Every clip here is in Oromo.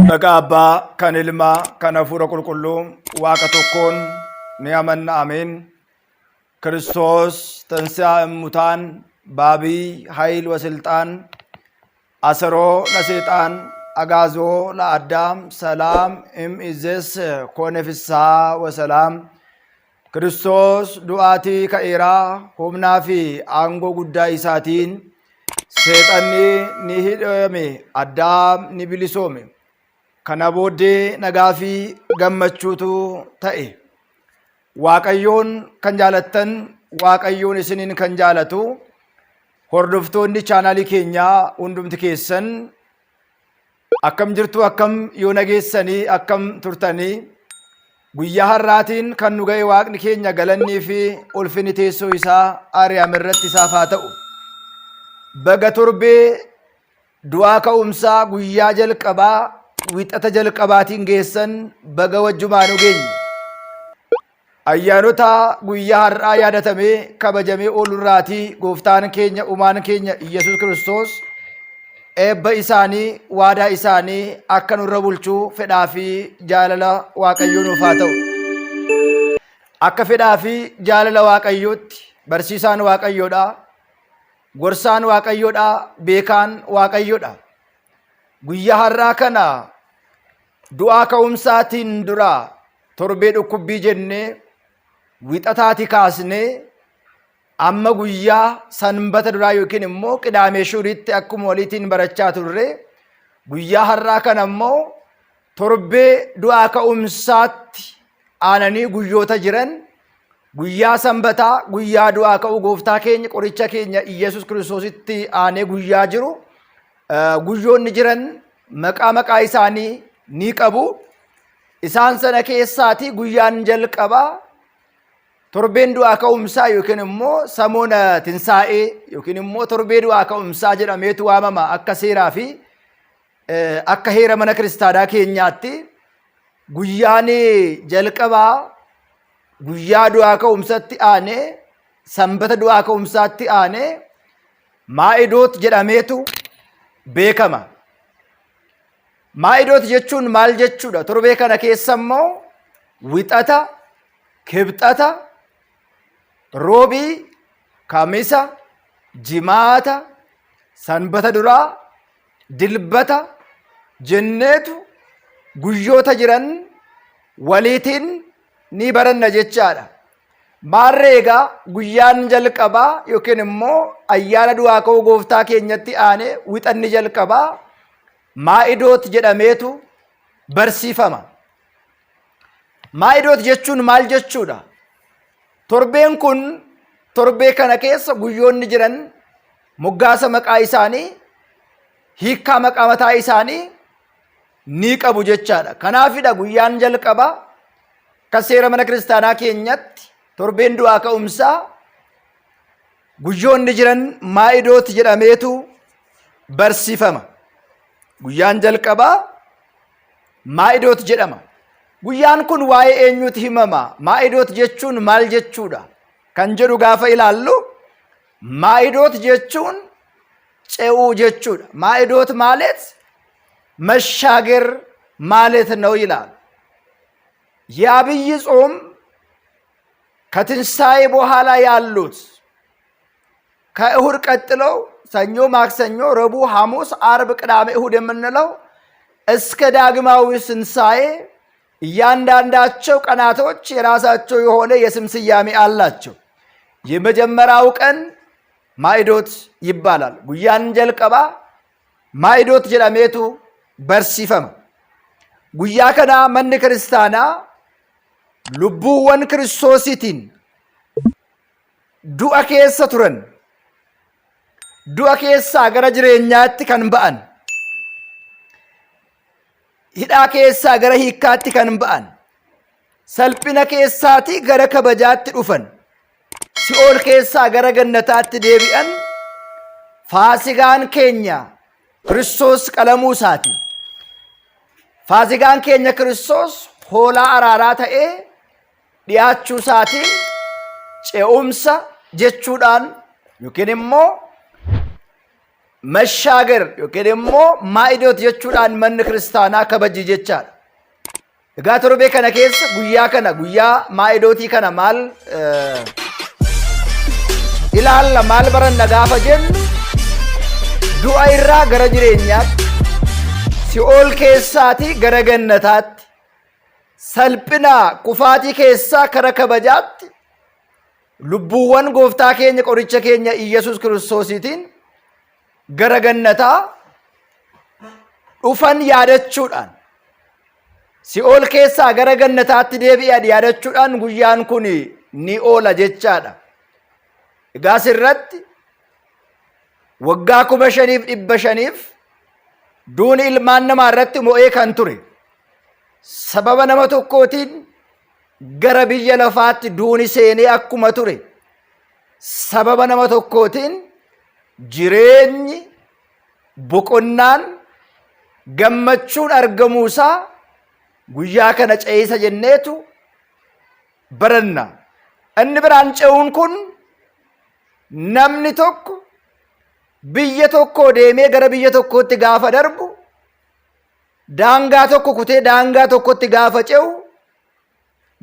Maqaa Abbaa, kan Ilmaa, kan Hafuura Qulqulluu, Waaqa tokkoon ni amanna. Ameen. ክርስቶስ ተንሥአ እሙታን በዐቢይ ኃይል ወሥልጣን አሰሮ ለሰይጣን አግዓዞ ለአዳም ሰላም እምይእዜሰ ኮነ ፍስሐ ወሰላም። Kiristoos du'aatii ka'eera, humnaa fi aangoo guddaa isaatiin seexanni ni hidhame, Addaam ni bilisoome. Kana booddee nagaa fi gammachuutu ta'e. Waaqayyoon kan jaalattan, Waaqayyoon isiniin kan jaalatu, hordoftoonni chaanaalii keenyaa hundumti keessan akkam jirtu? Akkam yoo nageessanii? Akkam turtanii? Guyyaa har'aatiin kan nu ga'e Waaqni keenya galannii fi ulfinni teessoo isaa Ariyaam irratti isaaf haa ta'u. Baga torbee du'aa ka'umsaa guyyaa jalqabaa Wixata jalqabaatiin geessan, baga wajjumaanuu geenye. Ayyaanota guyyaa har'aa yaadatamee kabajamee oolurraatii gooftaan keenya, uumaan keenya Iyyasuus Kiristoos eebba isaanii, waadaa isaanii akka nurra bulchuu fedhaa fi jaalala Waaqayyoo nuuf haa ta'u. Akka fedhaa fi jaalala Waaqayyootti barsiisaan Waaqayyoodha. Gorsaan Waaqayyoodha. Beekaan Waaqayyoodha. Guyyaa har'aa kana du'aa ka'umsaatiin dura torbee dhukkubbii jennee Wixataati kaasnee amma guyyaa Sanbata duraa yookiin immoo Qidaamee Shuuriitti akkuma waliitiin barachaa turre, guyyaa har'aa kana immoo torbee du'aa ka'umsaatti aananii guyyoota jiran, guyyaa Sanbataa, guyyaa du'aa ka'uu gooftaa keenya, qoricha keenya Iyyasuus Kiristoositti aanee guyyaa jiru, guyyoonni jiran maqaa maqaa isaanii ni qabu. Isaan sana keessaatii guyyaan jalqabaa torbeen du'aa ka'umsaa yookiin immoo samoona tinsaa'ee yookiin immoo torbee du'aa ka'umsaa jedhameetu waamama. Akka seeraa fi akka heera mana kiristaanaa keenyaatti guyyaan jalqabaa guyyaa du'aa ka'umsatti aanee, Sanbata du'aa ka'umsaatti aanee, Maa'idoot jedhameetu beekama. Maa'idoot jechuun maal jechuudha? Torbee kana keessa immoo Wixata, Kibxata, Roobii, Kamisa, Jimaata, Sanbata duraa, Dilbata jenneetu guyyoota jiran waliitiin ni baranna jechaadha. Maarree egaa guyyaan jalqabaa yookiin immoo ayyaana du'aa ka'uu gooftaa keenyatti aanee Wixanni jalqabaa Maa'idoot jedhameetu barsiifama. Maa'idoot jechuun maal jechuudha? Torbeen kun, torbee kana keessa guyyoonni jiran moggaasa maqaa isaanii, hiikkaa maqaa mataa isaanii ni qabu jechaadha. Kanaafidha guyyaan jalqabaa akka seera mana kiristaanaa keenyatti torbeen du'aa ka'umsaa guyyoonni jiran Maa'idoot jedhameetu barsiifama. Guyyaan jalqabaa Maa'idoot jedhama. Guyyaan kun waa'ee eenyuuti himama? Maa'idoot jechuun maal jechuudha? Kan jedhu gaafa ilaallu, Maa'idoot jechuun ce'uu jechuudha. ማዕዶት ማለት መሻገር ማለት ነው ይላል። የአብይ ጾም ከትንሣኤ በኋላ ያሉት ከእሁድ ቀጥለው ሰኞ፣ ማክሰኞ፣ ረቡዕ፣ ሐሙስ፣ አርብ፣ ቅዳሜ፣ እሁድ የምንለው እስከ ዳግማዊ ትንሣኤ እያንዳንዳቸው ቀናቶች የራሳቸው የሆነ የስም ስያሜ አላቸው። የመጀመሪያው ቀን ማዕዶት ይባላል። Guyyaan jalqabaa Maa'idoot jedhameetu barsiifama. Guyyaa kana manni kiristaanaa lubbuuwwan Kiristoosiitiin du'a keessa turan, du'a keessaa gara jireenyaatti kan ba'an, hidhaa keessaa gara hiikkaatti kan ba'an, salphina keessaatii gara kabajaatti dhufan, si'ool keessaa gara gannataatti deebi'an, Faasigaan keenya Kiristoos qalamuu isaati. Faasigaan keenya Kiristoos hoolaa araaraa ta'ee dhiyaachuu isaatiin ce'umsa jechuudhaan yookiin immoo mashaagar yookiin immoo maa'idoot jechuudhaan manni kiristaanaa kabaji jechaadha. Egaa torbee kana keessa guyyaa kana guyyaa maa'idootii kana maal ilaalla maal baranna gaafa jennu du'a irraa gara jireenyaatti si'ool keessaatii gara gannataatti salphina kufaatii keessaa kara kabajaatti lubbuuwwan gooftaa keenya qoricha keenya Iyyasuus Kiristoosiitiin gara gannataa dhufan yaadachuudhaan si'ool keessaa gara gannataatti deebi'an yaadachuudhaan guyyaan kun ni oola jechaadha. Egaa asirratti waggaa 5500f duuni ilmaan namaa irratti mo'ee kan ture sababa nama tokkootiin gara biyya lafaatti duuni seenee akkuma ture sababa nama tokkootiin jireenyi boqonnaan gammachuun argamuusaa guyyaa kana ce'isa jenneetu baranna. Inni biraan ce'uun kun namni tokko biyya tokkoo deemee gara biyya tokkootti gaafa darbu daangaa tokko kutee daangaa tokkotti gaafa ce'u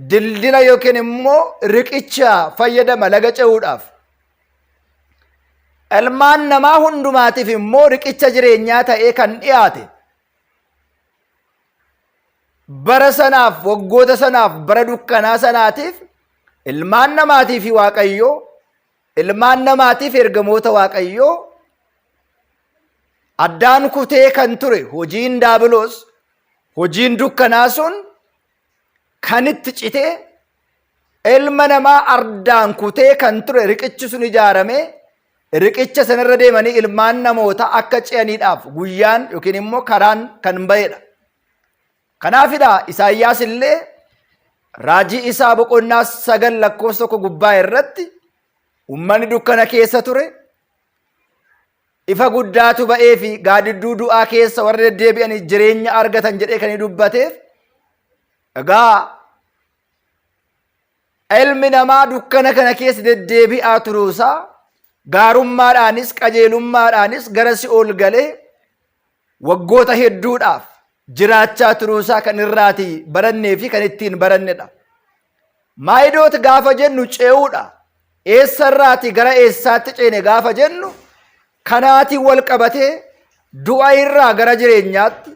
dildila yookiin immoo riqicha fayyadama laga ce'uudhaaf. Ilmaan namaa hundumaatiif immoo riqicha jireenyaa ta'ee kan dhiyaate bara sanaaf waggoota sanaaf bara dukkanaa sanaatiif ilmaan namaatii fi Waaqayyoo ilmaan namaatiif ergamoota Waaqayyoo addaan kutee kan ture hojiin daabiloos hojiin dukkanaa sun kan itti citee ilma namaa ardaan kutee kan ture riqichi sun ijaarame riqicha sanarra deemanii ilmaan namoota akka ce'aniidhaaf guyyaan yookiin immoo karaan kan ba'edha. Kanaafidha Isaayyaas illee raajii isaa boqonnaa 9 lakkoofsa 1 gubbaa irratti uummanni dukkana keessa ture ifa guddaatu ba'ee fi gaadidduu du'aa keessa warra deddeebi'anii jireenya argatan jedhee kan inni dubbateef egaa ilmi namaa dukkana kana keessa deddeebi'aa turuusaa gaarummaadhaanis qajeelummaadhaanis gara si'ool galee waggoota hedduudhaaf jiraachaa turuusaa kan irraatii barannee fi kan ittiin barannedha. Maayidoot gaafa jennu ce'uudha. Eessarraatii gara eessaatti ceene gaafa jennu kanaatiin wal qabatee du'a irraa gara jireenyaatti,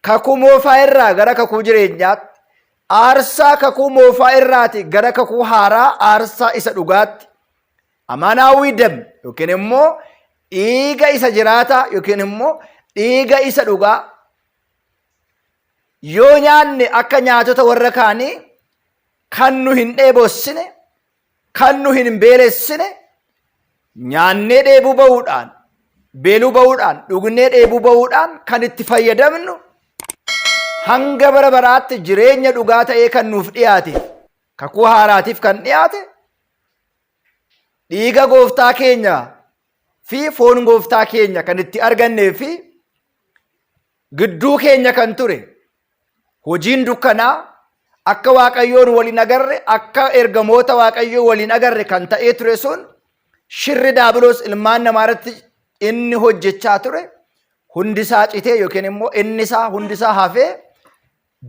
kakuu moofaa irraa gara kakuu jireenyaatti, aarsaa kakuu moofaa irraati gara kakuu haaraa aarsaa isa dhugaatti, amaanaawwii dam yookiin immoo dhiiga isa jiraataa yookiin immoo dhiiga isa dhugaa yoo nyaanne akka nyaatota warra kaanii kan nu hin dheebossine kan nu hin beelessine nyaannee dheebuu ba'uudhaan beeluu ba'uudhaan dhugnee dheebuu ba'uudhaan kan itti fayyadamnu hanga bara baraatti jireenya dhugaa ta'ee kan nuuf dhiyaate kakuu haaraatiif kan dhiyaate dhiiga gooftaa keenya fi foon gooftaa keenya kan itti argannee fi gidduu keenya kan ture hojiin dukkanaa akka waaqayyoon waliin agarre akka ergamoota waaqayyoo waliin agarre kan ta'ee ture sun shirri daabiloos ilmaan namaa irratti inni hojjechaa ture hundisaa citee yookiin immoo innisaa hundisaa hafee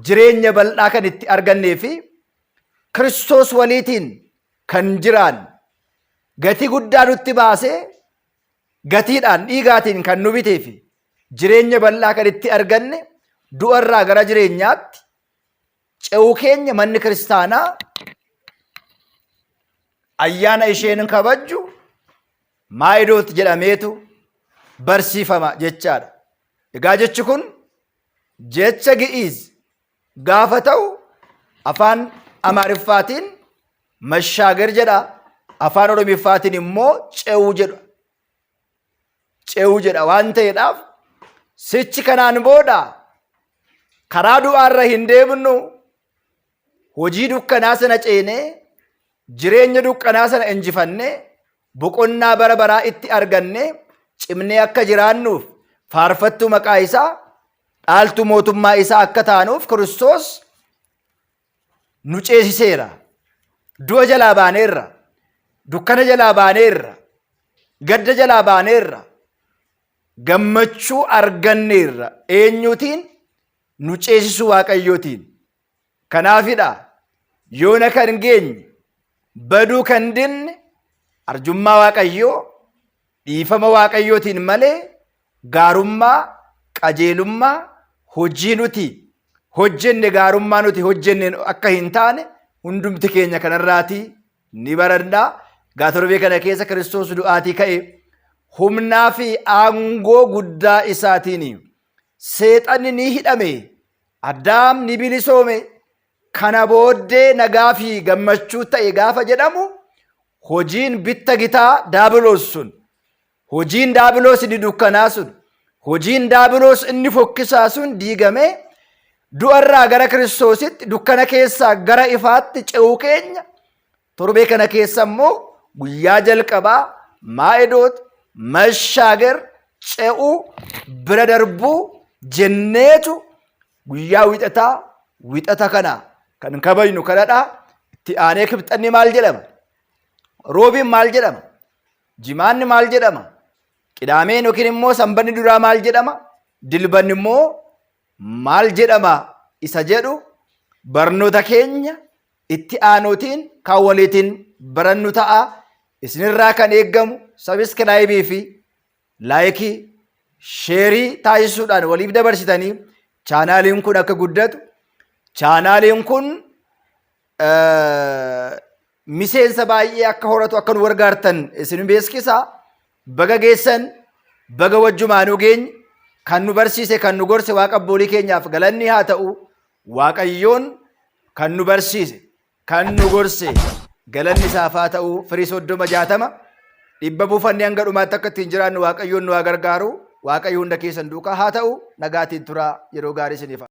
jireenya bal'aa kan itti argannee fi Kiristoos waliitiin kan jiraan gatii guddaa nutti baasee gatiidhaan dhiigaatiin kan nu bitee fi jireenya bal'aa kan itti arganne du'arraa gara jireenyaatti ce'uu keenya manni kiristaanaa ayyaana isheen kabajju maayidoot jedhameetu barsiifama jechaadha. Egaa jechi kun jecha Gi'iiz gaafa ta'u afaan Amaariffaatiin mashaager jedha afaan Oromiffaatiin immoo ce'uu jedha. Ce'uu jedha waan ta'eedhaaf sichi kanaan booda karaa du'aarra hin deemnu hojii dukkanaa sana ceenee jireenya dukkanaa sana injifannee boqonnaa bara baraa itti argannee cimnee akka jiraannuuf faarfattuu maqaa isaa Dhaaltuu mootummaa isaa akka taanuuf Kiristoos nu ceesiseera. Du'a jalaa baaneerra. Dukkana jalaa baaneerra. Gadda jalaa baaneerra. Gammachuu arganneerra. Eenyuutiin? Nu ceesisuu Waaqayyootiin. Kanaafidha yoona kan geenye baduu kan dinne arjummaa Waaqayyoo dhiifama Waaqayyootiin malee gaarummaa, qajeelummaa, hojii nuti hojjenne gaarummaa nuti hojjenne akka hin taane hundumti keenya kanarraatii ni baranna. Egaa torbee kana keessa Kiristoos du'aatii ka'e humnaa fi aangoo guddaa isaatiin seexanni ni hidhame, Addaam ni bilisoome, kana booddee nagaa fi gammachuu ta'e gaafa jedhamu hojiin bitta gitaa daabiloos sun hojiin daabiloos inni dukkanaa sun hojiin daabiloos inni fokkisaa sun diigamee du'arraa gara Kiristoositti dukkana keessaa gara ifaatti ce'uu keenya torbee kana keessa immoo guyyaa jalqabaa maa'idoot mashaager ce'uu bira darbuu jenneetu guyyaa wixataa wixata kana kan kabajnu kanadha. Itti aanee kibxanni maal jedhama? Roobiin maal jedhama? Jimaanni maal jedhama? Qidaameen yookiin immoo sanbanni duraa maal jedhama? Dilbanni immoo maal jedhama? Isa jedhu barnoota keenya itti aanuutiin kan waliitiin barannu ta'a. Isinirraa kan eeggamu sabiskiraayibii fi laayikii, sheerii taasisuudhaan waliif dabarsitanii chaanaaliin kun akka guddatu chaanaaliin kun miseensa baay'ee akka horatu akka nu gargaartan isin beeksisa. Baga geessan, baga wajjumaanuu geenye, kan nu barsiise kan nu gorse Waaqa abboolii keenyaaf galanni haa ta'u. Waaqayyoon kan nu barsiise kan nu gorse galanni isaaf haa ta'u. Firii 30 60 dhibba buufannee hanga dhumaatti akka ittiin jiraannu Waaqayyoon nu haa gargaaru. Waaqayyo hunda keessan duukaa haa ta'u. Nagaatiin turaa yeroo gaarii isiniif haa.